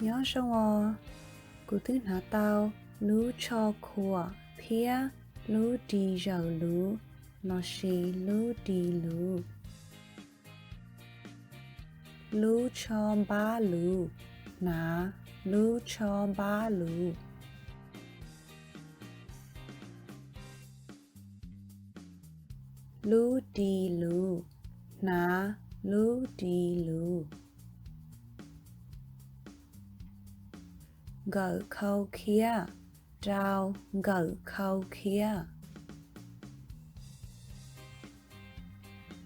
Nyob zoo os, kuv twb hnav tau lub tsho khuam thiab lub ris zawm luv lossis lub ris luv. Lub tsho npab luv, hnav lub tsho npab luv. Lub ris luv, hnav lub ris luv. Nkawm khau khiab, rau nkawm khau khiab.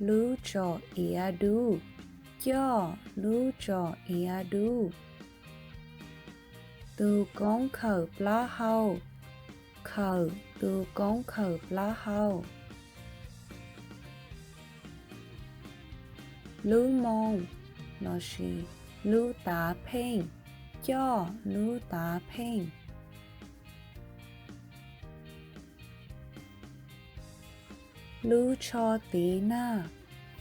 Lub tsom iav dub, coj lub tsom iav dub. Tus koob khawm plaub hau, khawm tus koob khawm plaub hau. Lub moo lossis lub tav pheej, coj lub tav pheej. Lub tsho tiv nag,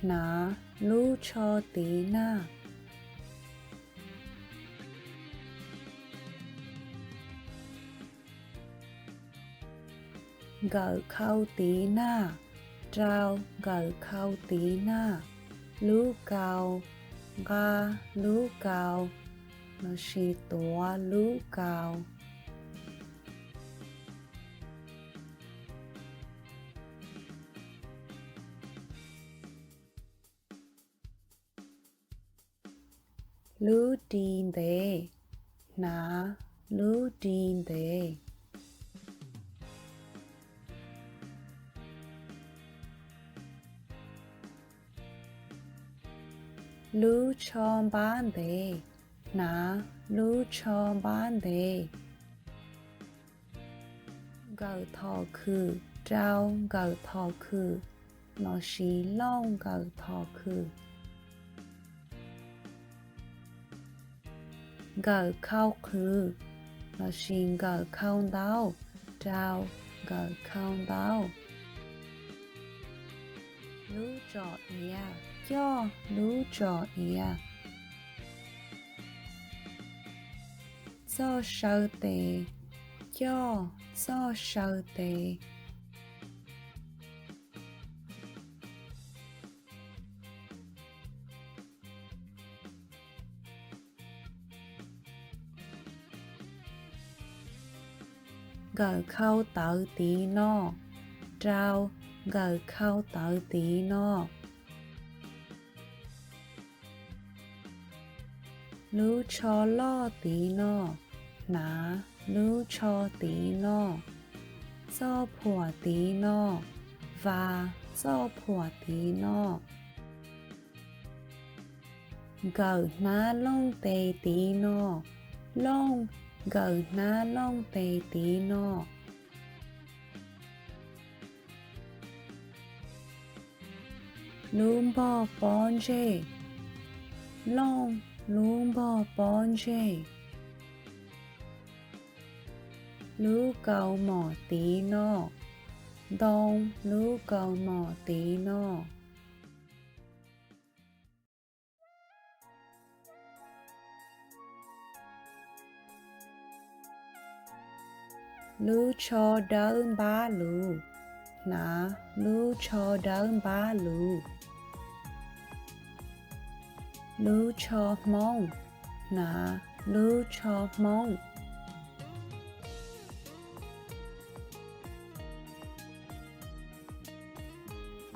hnav lub tsho tiv nag. Nkawm khau tiv nag, rau nkawm khau tiv nag. Lub kaus, nqa lub kaus lossis tuav lub kaus. Lub ris ntev, hnav lub ris ntev. Lub tsho npab ntev, hnav lub tsho npab ntev. Nkawm thom khwm, rau nkawm thom khwm lossis looj nkawm thom khwm. Nkawm khau qhwv lossis nkawm khau ntaub, rau nkawm khau ntaub. Lub tsom iav, coj lub tsom iav. Txoj saw tes, coj txoj saw tes. Nkawm khau tawv tiv no, rau nkawm khau tawv tiv no. Lub tsho loj tiv no, hnav lub tsho tiv no. Txoj phuam tiv no, vas txoj phuam tiv no. Nkawm hnab looj tes tiv no, looj nkawm hnab looj tes tiv no. Lub npog pob ntseg, looj lub npog pob ntseg. Lub kaus mom tiv no, ntoo lub kaus mom tiv no. Lub tsho dawb npab luv, hnav lub tsho dawb npab luv. Lub tsho hmoob, hnav lub tsho hmoob.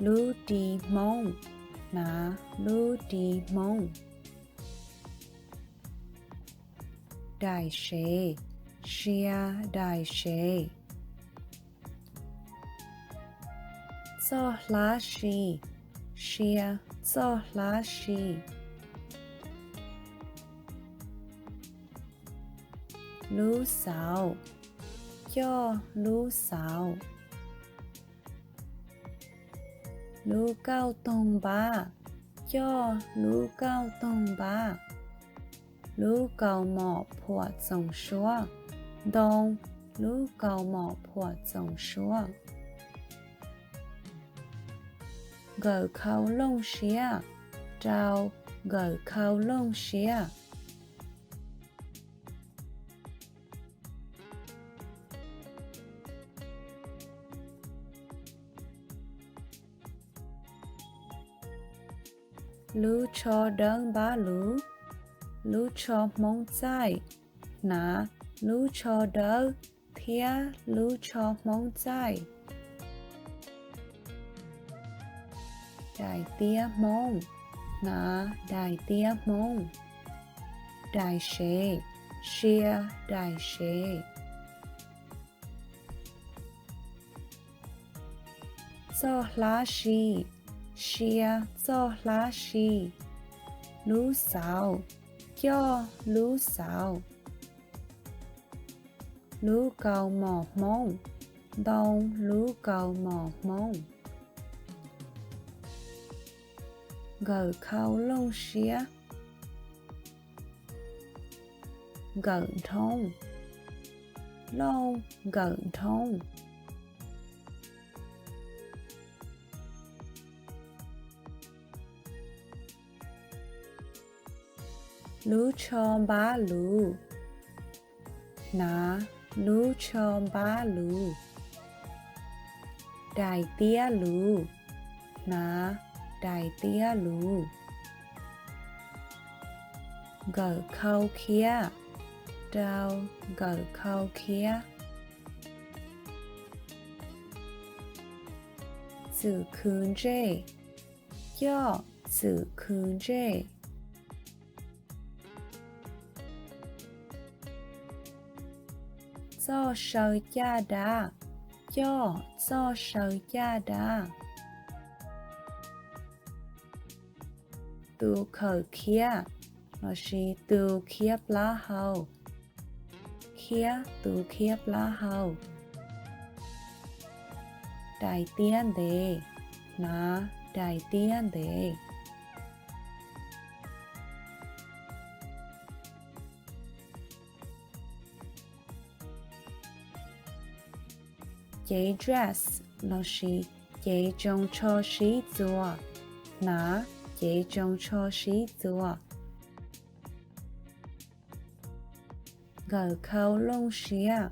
Lub ris hmoob, hnav lub ris hmoob. Daim sev, sia daim sev. Txoj hlab si, sia txoj hlab si. Lub xauv, coj lub xauv. Lub kauj toog npab, coj lub kauj toog npab. Lub kaus mom phuam txoov suab, ntoo lub kaus mom phuam txoov suab. Nkawm khau looj siab, rau nkawm khau looj siab. Lub tsho dawb npab luv, lub tsho Hmoob txaij. Hnav lub tsho dawb thiab lub tsho Hmoob txaij. Daim tiab Hmoob, hnav daim tiab Hmoob. Daim sev, sia daim sev. Txoj hlab si, sia txoj hlab si. Lub xauv, coj lub xauv. Lub kaus mom Hmoob, ntoo lub kaus mom Hmoob. Nkawm khau looj siab, nkawm nrhoob, looj nkawm nrhoob. Lub tsho npab luv, hnav lub tsho npab luv. Daim tiab luv, hnav daim tiab luv. Nkawm khau khiab, rau nkawm khau khiab. Txwm khwv ntsej, coj txwm khwv ntsej. Txoj saw caj dab, coj txoj saw caj dab. Tus khawm khiab lossis tus khiab plaub hau, khiab tus khiab plaub hau. Daim tiab ntev, hnav daim tiab ntev. Cev dress lossis cev tsoos tsho sib txuas, hnav cev tsoos tsho sib txuas. Nkawm khau looj siab,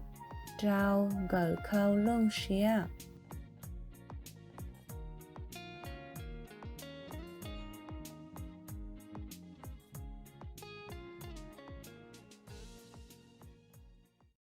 rau nkawm khau looj siab.